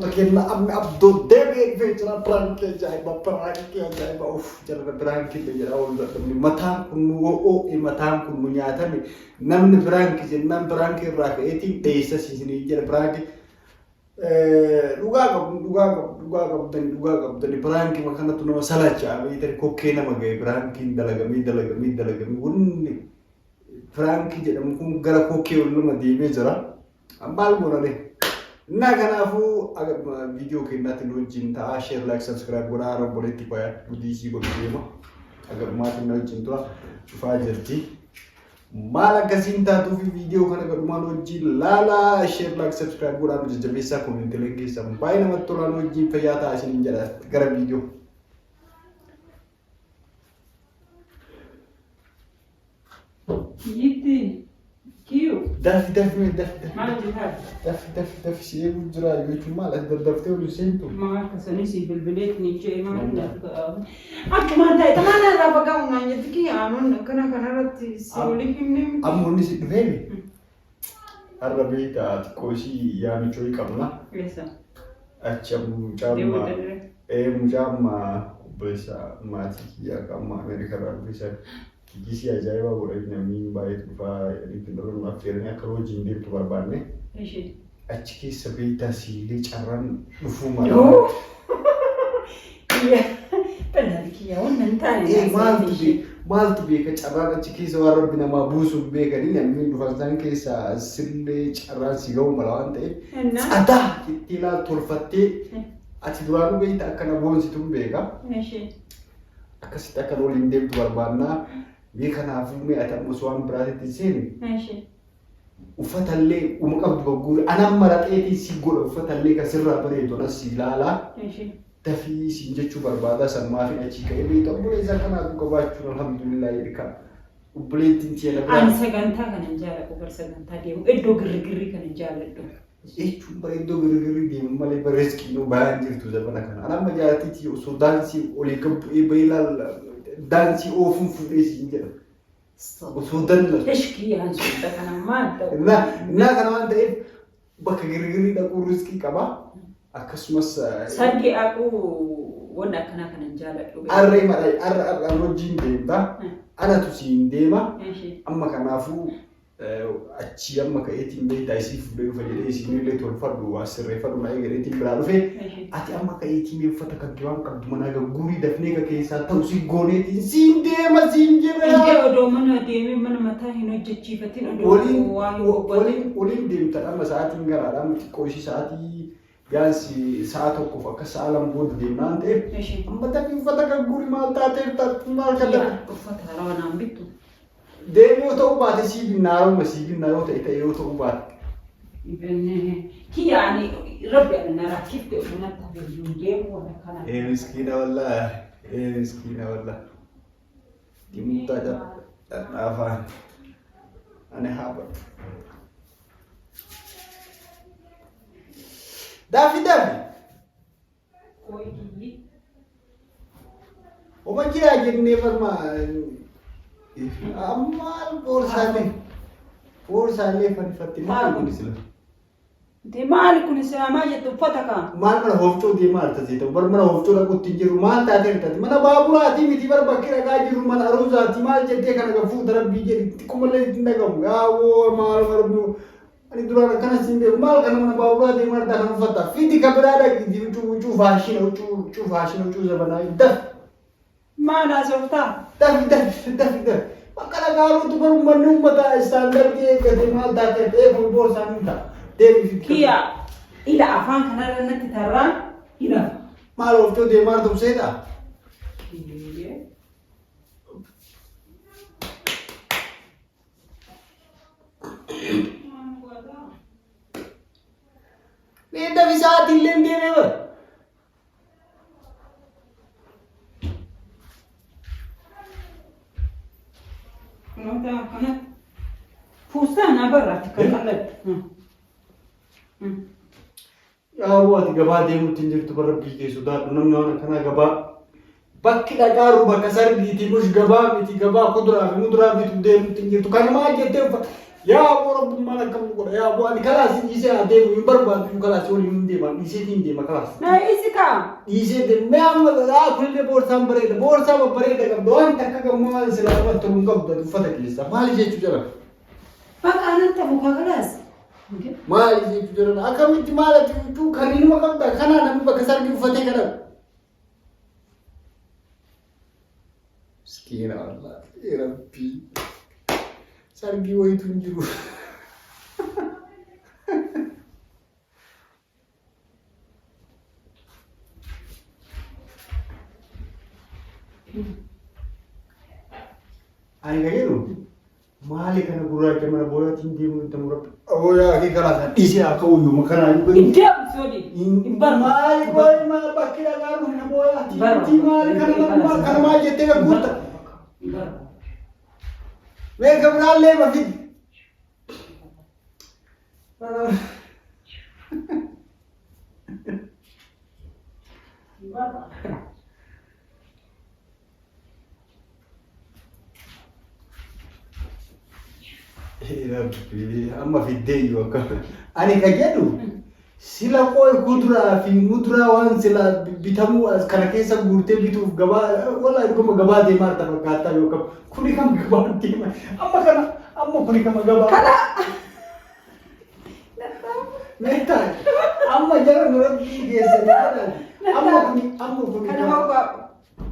Kenna amma abdoo deebi'ee dhufee jira piraankii ajaa'iba piraankii ajaa'iba uff jala piraankii illee jedha oolu dadhabne mataan kun nu ho'o'e mataan kun nu nyaatame namni piraankii jennaan piraankii irraa ka'eetiin dheessa siisinii jedha piraankii dhugaa qabdu dhugaa qabdu dhugaa qabdani dhugaa qabdani piraankii kanatu nama salachaa beeytani kokkee nama ga'e piraankiin dalagamee dalagamee dalagamee wanni piraankii jedhamu kun gara kokkee ol nama deemee jira. Maal goonane? Innaa kanaafuu viidiyoo keenyaatti nu wajjin ta'aa share like subscribe godhaa obboleetti qoyaa gudii isii godhu deema. Agarumaatiin na wajjin tura dhufaa jirti. Maal akkasiin taatuu fi viidiyoo kana gadhumaan wajjin laalaa share like subscribe godhaa nu jajjabeessaa koomentileen keessan baay'ee namatti tolaa nu wajjin fayyaa ta'aa isiniin jedha gara viidiyoo. Kiyyittiin. Kiyyuu. Dafi dafi mee dafi dafi. Maal hojjetaa? Dafi dafi dafi si eeguu jira jechuun maal ati daddaftee ol hin seentu. Maal akkasanii si bilbileet ni jee maal Akkumaan ta'e tamaan irraa fagaa'u naan jetti kiyya anuun akkana kanarratti si olii himne miti. Amma inni si dhufeemi. Har'a beektaa xiqqoo ishii yaamichoo qabna. Eessa? Achi amma mucaa Deemuu amma danda'e. ee mucaa amma obboleessa maatii kiyyaa kan amma Ameerikaa irraa dhufe san Kigisii ajaa'ibaa godhanii namni baay'eetu dhufaa jedhanii ittiin dhaloonni affeeranii akka wajjin deemtu barbaanne. Ishee. Achi keessa beektaa siillee carraan dhufuu mala. Yoo. Kiyya. Bal'aan kiyya waan hin taane. Ee maaltu beeka maaltu beeka carraan achi keessa waan rabbi namaa buusuuf beekanii namni dhufan san keessa sillee carraan si ga'uu mala waan ta'eef Ennaa. xadaa jettee laal tolfattee ati duraanuu beekta akka na boonsituun beeka. Ishee. Akkasitti akka nu waliin deemtu barbaannaa. Mee kanaafuu mee ati ammas waan biraatitti hin seenne Ishee. uffatallee uma qabdu gagguuri anan maraxeetiin si godha uffatallee kan sirraa bareedu anas si ilaalaa Ishee. dafii siin jechuu barbaada sanumaafin achii ka'ee beekta obboleessa akkanaatu qabaachuun alhamdulillah jedhi obboleettiin tiyya na biraa Ani sagantaa kana hin jaalladhu bar sagantaa deemu iddoo girrigirrii kana hin jaalladhu. Jechuun bara iddoo girgirri deemu malee bara riskiin bayaan jirtu zabana kana. Ani amma jaartii tiyya osoo daansii olii gad bu'ee bahee laal daansii oofuun fuudhee siin jedha. Osoo danna. Ishkii yaan sodda kana maal ta'u? Innaa innaa kana waan ta'eef bakka girgirrii dhaquun riskii qaba. Akkasumas Sargii haquu wanna akkanaa kana hin jaaladhu. arree madha arra arra wajjin deemta. Anatu siin deema. Amma kanaafuu Achii amma ka'eetiin beektaa isii fuudhee dhufa jedhee isiinillee tolfadhu waa sirreeffadhu na eegaleetiin biraa dhufe ati amma ka'eetii mee uffata kan kee waan qabdu manaa gagguurii dafnee ka keessaa ta'u si gooneetiin siin deema siin Indee jira. odoo mana deemee mana mataa hin hojjechiifatin odoo Waliin waa hin goggotin. waliin waliin deemta amma sa'aatiin garaadha amma xiqqoo ishii sa'aatii biyaansi sa'a tokkoof akka sa'a lama booda deemna waan ta'eef Ishee. amma dafii uffata gagguurii maal taateef taate maal kan Yaa uffata haarawaa naan bittu. Deemee yoo ta'uu baate sii binna haaroma sii binna yoo ta'e ta'e yoo ta'uu baate. Kiyya ani rabbi ani na rakkifte natti hafe deemu waan akkana. Ee miskiina wallaahi ee miskiina wallaahi. Dimuttaa dhadhaafaan ani haa badu. Daafi daafi. Qoy kiyyi. Oma jiraa jennee farma maal boorsaalee boorsaalee fannifatte maal kun sila Intee maali kun silaa maal jette uffata kaa? maal mana hofcoo deemaa jirta seeta bar mana hofcoo dhaquutti hin jiru maal taatee jirtati mana baaburaati miti bar bakki dhaqaa jiru mana aruuzaati maal jettee kana gafuu darabbii jedhi xiqqoomallee hin dhagamu yaa woo maal marbu Ani duraan akkana siin beeku maal kana mana baaburaa deemaa irraa kan uffata fidi ka biraa dhaqi huccuu huccuu faashina huccuu huccuu faashina huccuu zabanaa daf Maal haasoftaa? daf daf daf daf bakka dhagaaruutu bar uummanni uummata istaandardii eeggate maal taatee ta'ee kun boorsaan hin ta'a deemi fidi. Kiyya ila afaan kanarra natti tarraan ila. Maal ooftuu deemaa jirtu seetaa? Mee dafi sa'aatii illee hin deemee bara. Kunoota akkanatti. Fuustaa naa barraatti kan qalladhu. Yaaboo ati gabaa deemuutti hin jirtu bara rabbii kee sodaadhu namni waan akkanaa gabaa bakki dhaqaaru bakka sargiiti mush gabaa miti gabaa kuduraa fi muduraa bitu deemuutti hin jirtu kana maal jettee uffa Yaa aboo rabbummaan akkam nu godha yaa aboo ani kalaas dhiisee haa deemu hin barbaadu kalaas waliin hin deema dhiiseetiin deema kalaas. Na isi kaa. Dhiisee deema mee amma laa kunillee boorsaan bareeda boorsaa babbareeda qabda waan takka gammaa waan silaa namatti tolu hin qabdu ati uffata keessaa maali jechuu jala. Bakka anan tabu kaa kalaas. Maali jechuu jala akkamitti maal ati huccuu kaniinuma qabda kanaa namni bakka sargii uffatee kana. Miskiina wallaahi rabbii sargii wayitu hin jiru. Ani ka jedhu Maali kana gurraacha mana booyaatiin deemuu hin tamu rabbi. Booyaa kee karaa sana dhiisee haa ka'u iyyuu makanaa iyyuu gadi. Hin deemu si waliin. Hin barbaadu. Maali booyi maa bakki dhagaa mana booyaatiin Barbaadu. maali kana maal kana maal jettee gagguutta. Hin barbaadu. Mee gabiraallee ma fidi. Hin barbaadu. Rabbi amma fiddee iyyuu akka ani ka jedhu sila qooy kuduraa fi muduraa waan sila bitamuu as kana keessa guurtee bituuf gabaa walaa dhuguma gabaa deemaa jirta fakkaattaa yookaan kuni kam gabaa deema amma kana amma kuni kama gabaa Kana. Meetaa amma jara nu rabbii geessanii amma kuni amma kuni Kana hoggaa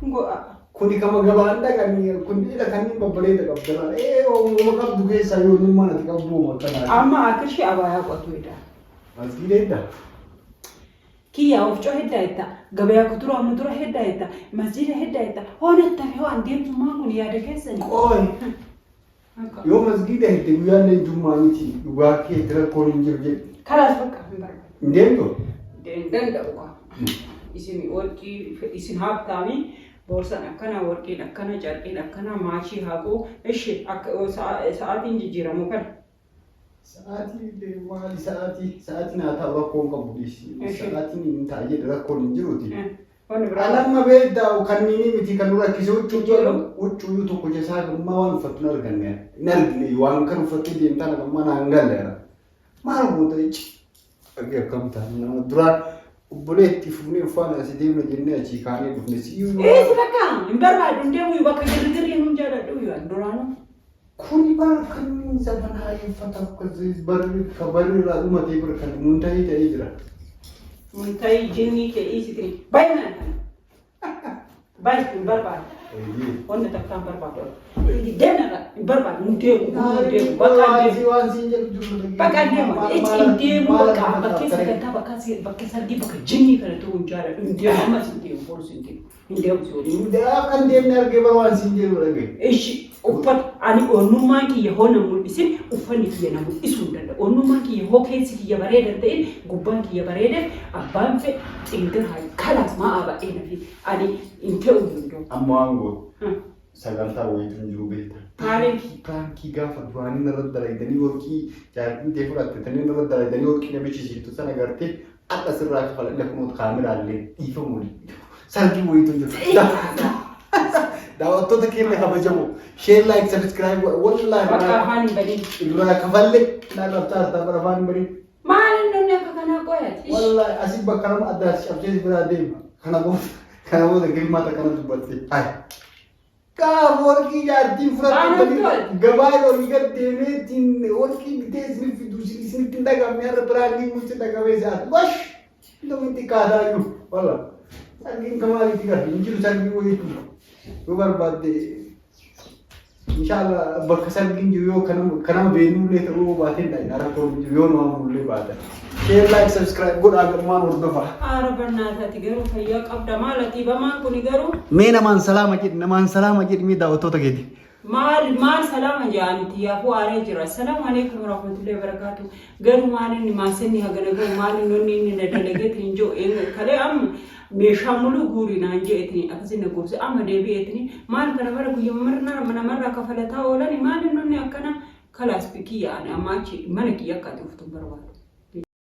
Go'a. Kuni kama gabaan dhaqanii kun dhiira kanneen babbareeda qabda laala. Ee uumama qabdu keessaa yoo nummaan ati qabdu uuma akkanaa. Amma akirshi abaayaa qotu hidha. Masgiida hidda. Kiyyaa ofcoo heddaa jetta, gabayaa kuduraa mudura heddaa jetta, masjiida heddaa jetta, hoonatti hafe hoo an deemtummaan kun yaada keessani. Qooyi. Yoo masgiida hidde guyyaan illee jummaa miti dhugaa keetti rakkoon hin jiru jedhe. Kalaas bakka hin barbaadu. Hin deemtu? Hin danda'u kaa. Isin warqii isin haabtaami boorsaan akkana warqiin akkana carqiin akkana maachii haquu ishi akka sa'aatiin jijjiiramu kana. Sa'aatii illee maali sa'aatii sa'aatiin haa ta'u rakkoon qabu dhiisi. Ishi. Sa'aatiin hin ta'a jedhe rakkoon hin jiruuti. Wanni biraa. Alamma beektaa kanniinii miti kan nu rakkise huccuu Jiru. huccuu tokko jesaa gammaa waan uffattu hin arganne hin argine waan kan uffattee deemtaan gammaa naan galle maal goota icci dhagee akkam ta'an nama duraan obboleetti fuunee uffaan asii deemna jennee achii kaanee dhufne siyyuu Eessi bakka hin barbaadu hin deemu bakka girgirri hin jaaladhu yoo duraanuu. Kuni bar kan zabanaa uffata barri ka barri irraa dhumatee bar kan muntahii ta'ee jira. Muntahii jinnii kee dhiisitini. Bayi mana kana. Bayi hin barbaadu. Wanni takka hin barbaadu. Deemarra hin barbaadu hin deemu hin deemu bakka hin deemu. Waan siin jedhu jiru. Bakka hin deemu ichi hin deemu bakka bakkee sagantaa bakka bakkee sargii bakka jinnii kana ta'uu hin jaaladhu hin deemu ammas hin deemu borus hin deemu. Hin deemu si waliin. Hundaa kan deemne argee bara waan siin jedhu dhagaye. Ishi uffata ani onnummaan kiyya hoo na mul'isin uffanni kiyya na mul'isuu hin danda'u. Onnummaan kiyya hoo keessi kiyya bareeda hin ta'in gubbaan kiyya bareedeef abbaan fedhe xingira haa kalaas maa aba'ee na fi ani hin ta'u hin danda'u. Amma waan gootu sagantaa wayiitu hin jiru beekta. Maaliif? Piraankii gaafa duraanii narra dalaydanii warqii jaartiin tee fudhatte tanii narra dalaydanii warqii namichi siiftu sana gartee Har'a sirraa kafala ila kunuut kaameraallee dhiifamu waliin. Sargii wayiitu jiru. Daawwattoota keenya kabajamoo share like subscribe godha wallaahi Bakka irraa afaan hin badin. irraa kafalle naa qabtaa hartaa bara afaan hin badin. Maal inni akka kanaa qoyati? Wallaahi asii bakka nama addaa si cabsee si biraa deema. Kana booda kana booda girmaa takka na dubbatte. Hayi. Gaafa warqii jaartiin fudhatte gabaa olii gad deemee ittiin warqii bitee isin fidu isinitti hin dhagamne har'a biraan mutti dhagamee isaati. Wash! Namni xiqqaataa jiru. Walla. Sargiin kamaalitti gara hin jiru sargii wayiitu. Yoo barbaadde inshallah bakka sargiin jiru yoo kanama beeknullee ta'uu baatee hin dhaqna rakkoon hin jiru yoo nu amullee baatan. Share like subscribe godhaa galmaan hordofaa. Aara barnaataati garuu fayyaa qabda maal ati bamaan kuni garuu Mee namaan salaama jedhi namaan salaama jedhi mee daawwattoota keeti. maal maal salaama jedhanitti yaafuu aaree jira. Assalaamu alaikum warahmatullahi wabarakatuh. Garuu maal inni maasinni hagana gahu maal inni inni inni na dalageetiin hin jiru kalee amma meeshaa muluu guurii naan je'eetiin akkasii na goobse amma deebi'eetiin maal kana bara guyyaa namarraa kafalataa oolani maal inni inni akkana kalaas kiyya ani amma achi mana kiyya akka ati uftu hin barbaadu.